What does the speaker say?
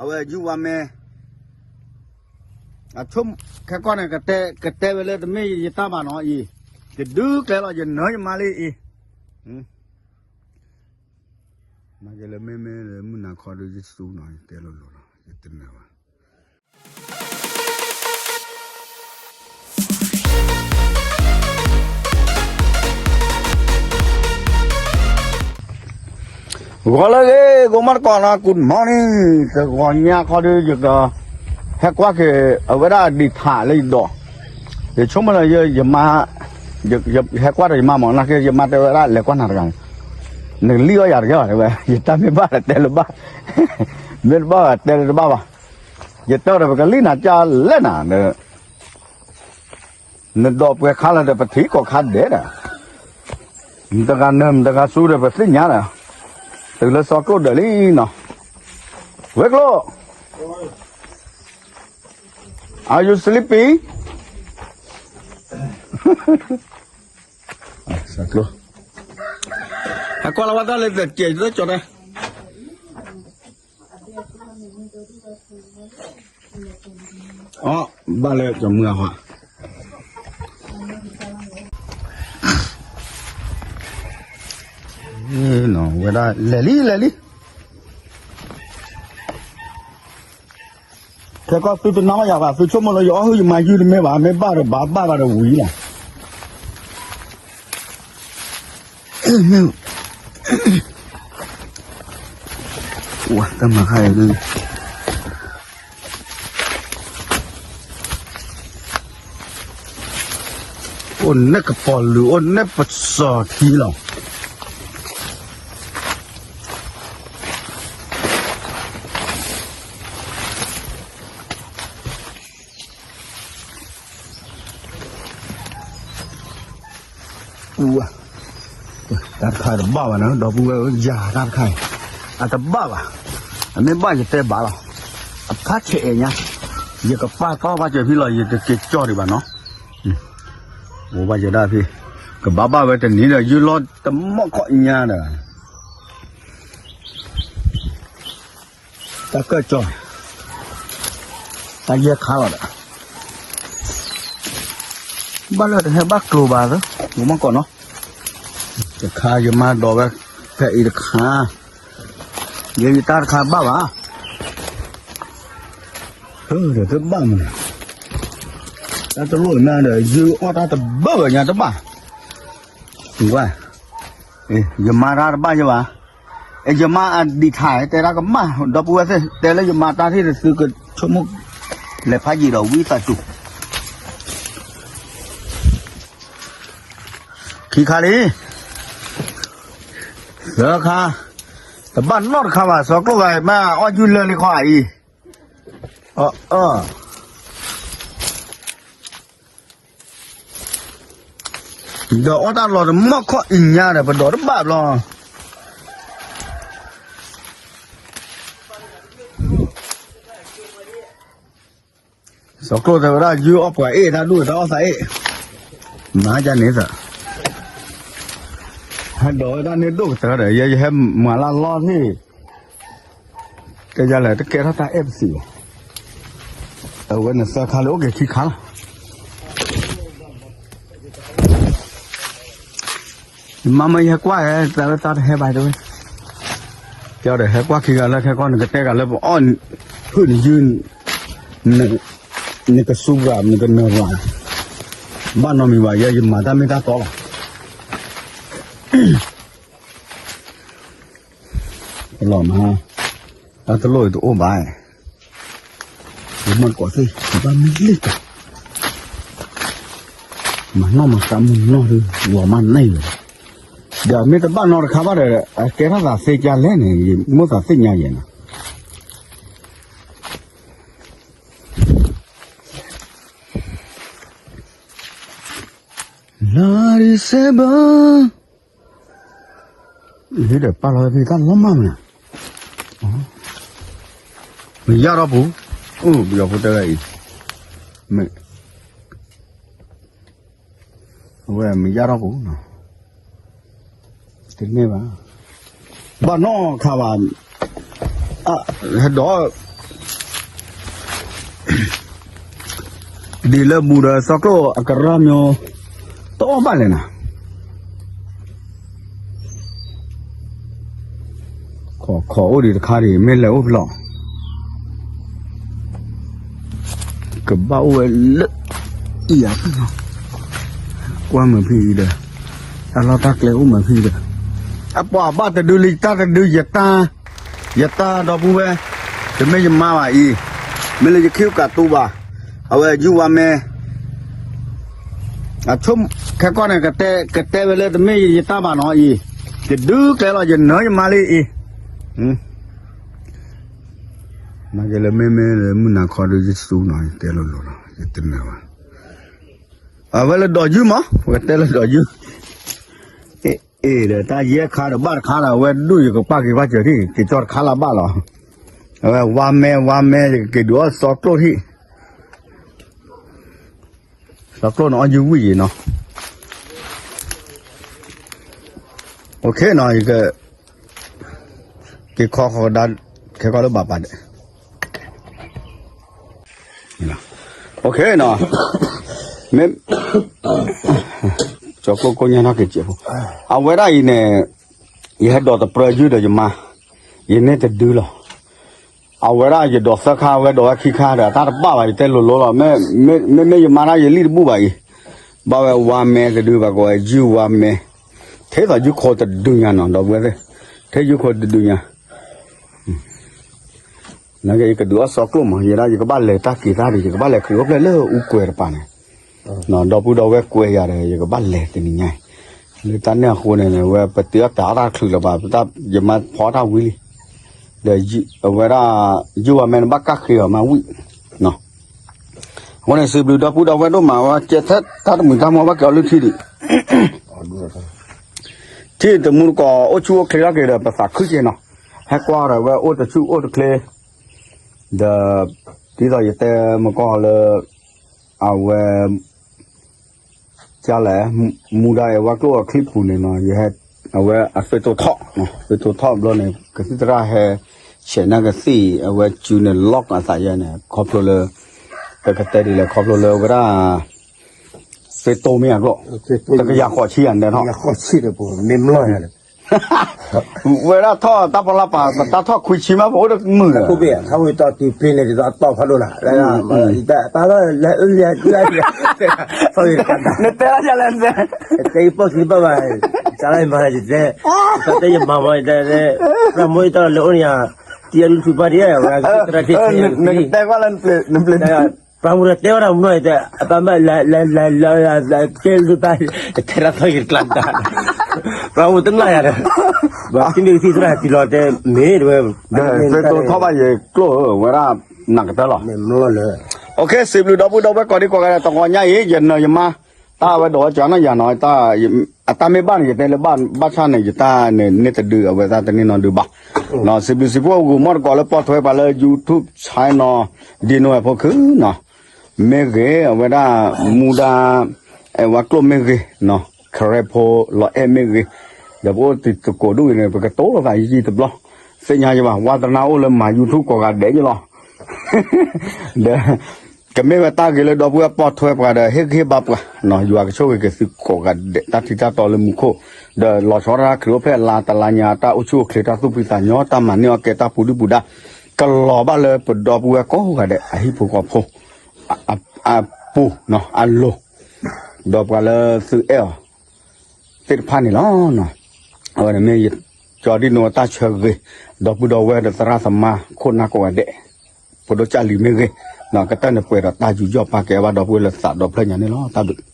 အဝဲယူဝါမဲ အဆိ ခဲကီၢ်န့ၣ် ကတဲဝဲလၢတမ့ၢ်ယတၢ်ဘၣ်နီၤအံၤ, ယဒုးကျဲလီၤ ယနၢယမါလံအံၤ, နာ်က့လၢမ့မ့ၢ်လၢမုၢ်နၤခီဒီးယစူနီၤ ယတဲလိၤလိၤလီၤ ယတနၢၤဘၣ်. ဂီၤလၢအဂ့ၤ ဂီၤမီၢ်တကိးနီၤ good morning တဂီၤညါခီဒီး ယက ဟဲကွၢ်က့ၤ အဝဲဒၣ်ဒံးထးလၢယဒီး ယဆိကမိၣ်လၢယ ယမါ ယဟဲကွၢ်ဒီးယမါမၢ် နာ်က့ ယမါတဲဝဲဒၣ်လဲၤကွၢ်နၤတဂၤန့ၣ် နကလံၣ်အီၣ်ယၤတဂ့ၤဘၣ် တဲဝဲ ယတၢ်မ့ၢ်ဘၣ်ဒီးတဲလၢၤဘၣ် မ့ၢ်တဘၣ်ဘၣ်တဲလၢၤတဘၣ်ဘၣ် ယတဲဒီးပကလံၣ်နၤကၢ်လဲၣ်နၤဒီး နဒီးပှဲၤခါလၢဒီးပထံၣ်ကီၢ်ခါဒဲးဒီး မတဂၤနၢၤ မတဂၤစူဒီးပသ့ၣ်ညါဒီး တုၤလၢစီၤကျိၣ်ဒၢးလံနီၤ ဝဲကျိၣ် Are you sleepy? စီၤကျိၣ် ဟဲကွၢ်လီၤဝဲတၢ်လၢတကဲးတကီးတဲ အီ ဘၣ်လၢကမုၢ်အဟီ ဝဲဒၣ်လဲၤလံ လဲၤလံ ခဲကီၢ်သုတနာ်ယၤဘၣ် သုဆိကမိၣ်လၢယအီၣ်ဟုၣ်ယမၤယုၢ်တမ့ၢ်ဘၣ် မ့ၢ်ဘၣ်ဒီးဘၣ် ဘၣ်ဘၣ်ဒီးဝံၤလီၤ မ့ၢ် တၢ်မၤခါအံၤဒု အိၣ်နဲၣ်ကပီၤလူၤ အိၣ်နဲၣ်ပစီၤထံလီၤ တၢ်တခါတဘၣ်ဘၣ်နီၤ ဒီပုၢ်ဝဲၢ်ဧၢ ယၤတၢ်တခါအံၤ အတဘၣ်ဘၣ် အမ့ၢ်ဘၣ်ယတဲဘၣ်လီၤ အဖးဆဲးအဲၣ်ညါ ယကပာ်သီဘၣ်စၢၤဖံလီၤ ယတက့ၤကၠီဒံးဘၣ်နီၤ အိၣ်ဘၣ်ယဒၣ်ဖံ ကဘၣ်ဘၣ်ဝဲတနံၤဒီး ယုၢ်လီၤတမီၢ်ခီၣ်ညါဒီး တၢ်ကၢၢ်ကၠီ တၢ်ယဲၢ်ခါလီၤဒီး ဘၣ်လၢတဟဲဘၣ်ကျိၤဘၣ်သၢ မ့ၢ်မီၢ်ကီးနီၤ တခါယမါဒိးဝဲ ဖဲအံၤတခါ ယဲယတၢ်တခါဘၣ်ဘၣ် ဒီးတဘၣ်မး တၢ်တလိၣ်ညါဒီး ယအီၣ်တၢ်တဘၣ်ဘၣ်ညါတဘၣ် ဝဲ ယမါတၢ်တဘၣ်ယဘၣ် အဲ ယမါအဒံးထါ တဲတၢ်ကမၣ် ဒီပုၢ်ဝဲၢ်သ့ၣ် တဲလၢယမါတၢ်ထံၣ်တသုကဆိကမိၣ် လဲၤဖးယံာ်ဒီးဝံသးစူၤ ခံခါလံ သၢခါ တဘၣ်နီတခါဘၣ် စီၤကျိၣ်ဂၤမ့ၢ်အီၣ်ယူၢ်လၢလံခီအံၤ အၢ ဒီးအီၣ်တၢ်လီၤတမီၢ်ခီၣ်အံၤညါဒီး ပဒိးတဘၣ်ဘျီ စီၤကျိၣ်တဲဝဲဒၣ် ယုၢ်အီၣ်ပှၤအ့ၣ် တၢ်ဒူၣ်တၢ်အီၣ်သးအ့ၣ် မၤဒ်န့ၣ်သး ဟဲဒိးဝဲဒၣ်န့ၣ်ဒိၣ်ကတၢၢ်ဒီး ယဲယဟဲမၤလၢလီၢ်ထံၣ် တဲယၤလဲၣ် တကဲထီၣ်တၢ်အဲၣ်ပစံးဘၣ် အဝဲန့ၣ်သၢခါလၢအိၣ်က့ၤခံခါလီၤ ယမါမ့ၢ်ယဟဲကွၢ်ဟဲ တၢ်လၢတၢ်တဟဲဘၣ်တဲဝဲ ကဲဒီးဟဲကွၢ်ခံဂၤလၢခဲကီၢ် နကတဲဂၤလၢပအီၣ်ဟုၣ်နယုၢ် နကစူးပှၤ နကနၢၤပှၤ ဘၣ်နီတမံၤဘၣ် ယဲယမၤတၢ်မ့ၢ်တၢ်တီလီၤ လီၤမး တၢ်တလိၣ်အံၤတအိၣ်ဘၣ် ယမ့ၢ်တကိးသ့ၣ် ယဘၣ်မ့ၢ်လ့ၣ်တၢ် မၤနီၢ်မၤသးမုၢ်နီၢ်ဒု လီၤမးန့ၣ်လီၤ ဒီးမ့ၢ်တဘၣ်နီတခါဘၣ်ဒီး အကဲထီၣ်သးသ့ကါလဲၣ်န့ၣ် ယမိၣ်သးသ့ၣ်ညါယဲၢ်နီၤ လါ December ဟ့ၣ်ဒီးပာ်လီၤဝဲဖဲတၢ်လီၤမၢ်မနုၤ မ့ၢ်ယၢ်ထီၣ်ပူၤ အိၣ်ပယီၤဖိတဲဝဲအံၤ မ့ၢ် အဝဲမ့ၢ်ယၢ်ထီၣ်ပူၤနီၤ တန့ၢ်ဘၣ် ဘၣ်နီၢ်ခါဘၣ် ဟဲဒီး ဒ်လၢဘူးဒီးစီၤကျိၣ်အကရၢမိၢ်, တအီၣ်ဘၣ်လဲၣ်နၤ, ခိးခိးအိၣ်ဒံးတခါဒံး မ့ၢ်လဲၤအိၣ်ဖဲလဲၣ်, ကဘၣ်အိၣ်ဝဲလၢ အံၤယၤ, ကွၢ်မုာ်ဖဲအံၤဒီး, တၢ်လီၢ်တၢ်ကျဲအိၣ်မုာ်ဖဲအံၤဒီး, အပှၤဘၣ်တဒုလၢယတၢ်တဒု ယတၢ်, ယတၢ်ဒီပုၢ်ဝဲၢ်, တမ့ၢ်ယမါဘၣ်အံၤ, မ့ၢ်လၢယခံကးတူဘၣ်, အဝဲယုၢ်ဝါမဲ အဆိ ခဲကီၢ်န့ၣ် ကတဲဝဲလၢတမ့ၢ်ယတၢ်ဘၣ်နီၤအံၤ, ယဒုကျဲလီၤ ယနၢယမါလံအံၤ, နာ်က့လၢမ့မ့ၢ်လၢမုၢ်နၤခီဒီးယစူနီၤ ယတဲလိၤလိၤလီၤ ယတနၢၤဘၣ်, အဝဲလၢဒီးယုၢ်မး ပကတဲလၢဒီးယုၢ်, အ့ၣ်ဒီးတၢ်ယဲၢ်ခါဒီးဘၣ်တခါဒီး အဝဲဒိၣ်ယကပၣ်က့ၤဘၣ်စၢၤထံၣ် က့ၤကၠီတခါလၢဘၣ်လီၤ, အဝဲဝါမဲဝါမဲ ယကက့ၤဒုးအီၣ်စီၤကျိၣ်ထံၣ် စီၤကျိၣ်န့ၣ်အီၣ်ယုၢ်ဝံၣ်ယံၤနီၤ, အိၣ်ခ့နီၤ ယက က့ၤခီဃီဒါ ခဲကီၢ်လၢဘၣ်ပာ်ဒဲး, အိၣ်ခ့နီၤ, မ့ၢ် ကၠီၤကျိၣ်ကိၣ်ညါနီၣ်က့ၤစဲးဖိ, အဝဲဒၣ်အံၤန့ၣ် ယဟဲဒိးတပြၢယုၢ်ဒီးယမါ, ယန့ၢ်တဒုလီၤ, အဝဲဒၣ်ယဒိးသၢခါ အဝဲဒိးဝဲခံခါဒီး တၢ်တဘၣ်ဘၣ် ယတဲလိၤလိၤလီၤ, မ့မ့ၢ်ယမါဒၣ်ယလံၣ်တဘူၣ်ဘၣ်အံၤ, ဘၣ်ဝဲဝါမဲတဒုဘၣ်ကီးဝဲယုၢ်ဝါမဲ, ထဲသိးယုၢ်ခိတဒုညါနီၤ ဒီပုၢ်ဝဲၢ်သ့ၣ်, ထဲယုၢ်ခိတဒုညါ နကယကဒုးအီၣ်စီၤကျိၣ်မး ယဲဒၣ်ယကဘၣ်လဲၤတၢ်က့ၤတၢ်ဒီး ယကဘၣ်လဲၤခရံာ်အိၣ်ဖျဲၣ်လၢအူကွဲၤတပၤန့ၣ်, ဒီပုၢ်ဒီဝဲၢ်ကွဲၤယၤဒီး ယကဘၣ်လဲၤတနံၤညါအံၤ, လၢတၢ်န့ၣ်အဃိန့ၣ် ဝဲပတုာ်အီၣ်တၢ်အီၣ်တၢ်ချုးလၢၤဘၣ် ယမါဖီအီၣ်တၢ်ဝံၤလံ, ဒီးအဝဲဒၣ် ယုၢ်ဝါမဲန့ၣ်ဘၣ်ကၣ်ဃ့အီၤမးဝံၣ် အဃိန့ၣ် စံးဘျုးဒီပုၢ်ဒီဝဲၢ်ဒိၣ်မး ဝဲကဲထဲတၢ်တမုာ်တၢ်မီၢ်ဘၣ်က့ၤအီၤလၢထံဒံး, ထံၣ်တမူတကိးအိၣ်ဆူၣ်အိၣ်ချ့ထီၣ်က့ၤဒီး ပသးခုက့ၤနီၤ, ဟဲကွၢ်ဒီးဝဲအိၣ်တဆူၣ်အိၣ်တချ့, ဒီး ဒ်သိးယတဲမကီၢ်လၢ အဝဲ ကလဲၣ်, မူဒါအဝဲကျိၣ်အချံပူၤန့ၣ်နီၤ ယဟဲ အဝဲအသွ့တိထီၣ်, သွ့တိထီၣ်ဘျီန့ၣ် ကသံၣ်သရၣ်ဟဲ ဆဲးနၢ်ကသံၣ် အဝဲစုန့ၣ် လီၢ်အသးယဲန့ၣ် ခီဖျိလၢ ပကတဲဒ်လဲၣ် ခီဖျိလၢဝဲဒၣ် သွ့တိမ့ၢ်အကျိၣ်, တကယၤဃိးဆံယၤန့ၣ်ထီၣ် မ့ၢ်မလီၢ်ယၤန့ၣ် ဝဲဒၣ်ထီၣ်တၢ်ဖီလာ်ပာ် ပတၢ်ထီၣ်ခွံဆံမး ပအိၣ်တမုာ်ဒီး တၢ်ခိၣ်ဘ့ၣ် ထီၣ်ဝံၤတီၢ်တုၤဖဲန့ၣ် ဒ်သိးအတီၢ်ဖးဒိၣ်နၤ တၢ်လၢအလၢ နတဲဒ်လဲၣ် နတဲ တဲအံၤပီၢ်ခံဘၣ်ဘၣ် ကလၢမၤယတဲ တၢ်တဲယမၤမီၤ ယတဲ ပြၢ်မိၢ်အံၤတၢ်လၢအိၣ်န့ၣ်ယၤ တံၤအလူထူပါဒံး ဝဲသရၣ်ထံၣ် နကတဲကွၢ်လၢနပျ့ၤ ပြၢ်မိၢ်တဲဝဲဒၣ်မနီၤ ယတဲ အပၢ်မ့ၢ်လဲၤလဲၤလဲၤ တဲလူတၢ် တထဲတၢ်သီၣ်ဂ့ၤတကျါတၢ် ပြၢ်မိၢ်တနာ်ယၤဒီး ဘၣ်သံမ့ၢ်ကသံၣ်သရၣ်တုၤလီၤတဲ မ့ၢ်တဝဲ တၢ်သ့တိထီၣ်ဘၣ်ယကျိၣ်ဧၢ ဝဲဒၣ်နကတၢၢ်လီၤ စံးဘျုးဒီပုၢ်ဒီဝဲၢ်ကိးဒံကိးဂၤဒဲး တဂီၤညါအံၤ ယနၢၤယမါ တၢ်အဝဲဒိးဝဲကၠီနီၢ်ယၤနီၤ အတၢ်မ့ၢ်ဘၣ်န့ၣ် ယတဲလၢဘၣ်ဆၣ်န့ၣ် ယတၢ်န့ၣ်န့ၢ်တဒု အဝဲသ့ၣ်တန့ၢ်နီတဒုဘၣ် စံးဘျုးစံးဖှိၣ်ဂုာ်မီၢ်တကိးလၢပိာ်ထွဲပှၤလၢ YouTube channel ဒ်နိဝဲဖိခုနီၤ မ့ၢ်ဂ့ၤ အဝဲဒၣ် မူဒါ အဲၣ်ဝဲကျိၣ်မ့ၢ်ဂ့ၤ ခရဲဖိလီၤအဲၣ်မ့ၢ်ဂ့ၤ ဒီးပအိၣ်တံၤသကိးဒူၣ်အံၤန့ၣ် ပကတိၤလိာ်သးယံာ်တဘျီ သ့ၣ်ညါယဘၣ် ဝါသနာအိၣ်လၢမၤ YouTube ကိးဂၤဒဲးယလီၤ ဒီး ကမ့ၢ်ဝဲတၢ်ဂ့ၤလၢဒီပုၢ်ဝဲၢ်ပိာ်ထွဲပှၤဒီး ဟ့ၣ်ဂံၢ်ဟ့ၣ်ဘါပှၤ ယွၤကဆိၣ်ဂ့ၤက့ၤသုကိးဂၤဒဲး တၢ်ထံၣ်တၢ်တီလၢမူခိၣ် ဒီးလီၤဆီဒၣ်တၢ်ခရံာ်အိၣ်ဖျဲၣ်လါတလါညါ တၢ်အိၣ်ဆူၣ်အိၣ်ချ့ တၢ်သူၣ်ဖှံသးညီ တၢ်မၤန့ၢ်အီၣ်ကဲ တၢ်ပူၤဒုၣ်ပူၤဒါ ကလီၤဘၣ်လၢပဒီပုၢ်ဝဲၢ်ကိးဂၤဒဲး အဟံၣ်ဖိဃီဖိ အပူၤ အလိၤ ဒီးပှၤလၢသုအဲၣ်အီၤ သ့ၣ်တဖၣ်န့ၣ်လီၤ. အဝဲန့ၣ်မ့ၢ်ယကၠီဒ်နိဝဲတၢ်ဆၢဂ့ၤ ဒီပုၢ်ဒီဝဲၢ်ဒီးသရၣ်သမါ ခိၣ်နၢ်ကိးဂၤဒဲး ဖိဒိၣ်ကၢ်လံၤမ့ၢ်ဂ့ၤ ကတၢၢ်န့ၣ်ပှဲၤဒီးတၢ်ယူးယီၣ်ပာ်ကဲဘၣ်ဒီပုၢ်ဝဲၢ်လၢသးဒီဖျၢၣ်ညါန့ၣ်လီၤ. တၢ်ဘျုး